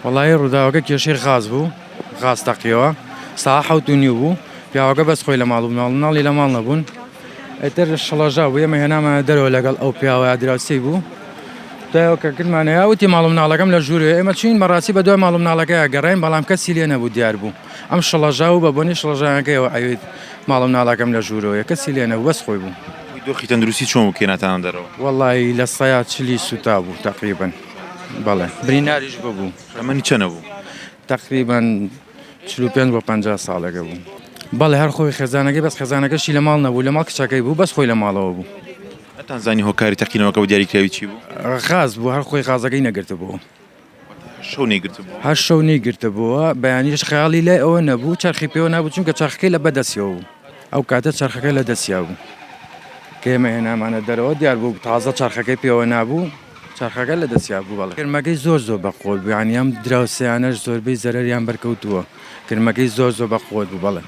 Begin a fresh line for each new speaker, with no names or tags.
وەڵایی ڕووداوەکە کێشەی غاز بوو غاز تەقیەوە ساعە 7:30 بوو پیاوەکە بەس خۆی لە ماڵ بوو ماڵ مناڵی لە ماڵ نەبوون ئیتر شڵەژا بوو ئێمە هێنامانە دەرەوە لەگەڵ ئەو پیاوە دراوسێی بوو دوایەوە کە کردمانەیە وتی ماڵ و مناڵەکەم لە ژوورێ ئێمە چوین بەڕاستی بە دوای ماڵ و مناڵەکەیا گەڕاین بەڵام کەسی لێ نەبوو دیار بوو ئەم شڵەژا و بە بۆنی شڵەژانەکەیەوە ئەویت ماڵ و مناڵەکەم لە ژوورەوەیە کەسی لێ نەبوو بەس خۆی بوو.
دۆخی تەندروستی چۆن بوو کێناتانە دەرەوە؟
وەڵایی لە سەیا چلی سوتا بوو تەقریبەن بەڵێ برینداریش ببوو.
تەمەنی چەنە بوو؟
تەقریبەن 45 بۆ 50 ساڵێکە بوو. بەڵێ هەر خۆی خێزانەکەی بەس خێزانەکەشی لە ماڵ نەبوو لە ماڵ کچەکەی بوو بەس خۆی لە ماڵەوە بوو.
نەتان زانی هۆکاری تەقینەوەکە بە دیاریکراوی چی بوو؟
غاز بوو هەر خۆی غازەکەی نەگرتبوو.
شەو نەیگرتبوو؟
هەر شەو نەیگرتبووە بەیانیش خەیاڵی لای ئەوە نەبوو چەرخی پێوە نابوو چونکە چەرخەکەی لە بەدەستیەوە بوو ئەو کاتە چەرخەکە لە دەستیا بوو کە ئێمە هێنامانە دەرەوە دیار بوو تازە چەرخەکەی پێوە نابوو چەرخەکە لە دەستیا بوو بەڵێ کرمەکەی زۆر زۆر بەقوەت بوو یانی ئەم دراوسێیانەش زۆربەی زەرەریان بەرکەوتووە کرمەکەی زۆر زۆر بەقوەت بوو بەڵێ.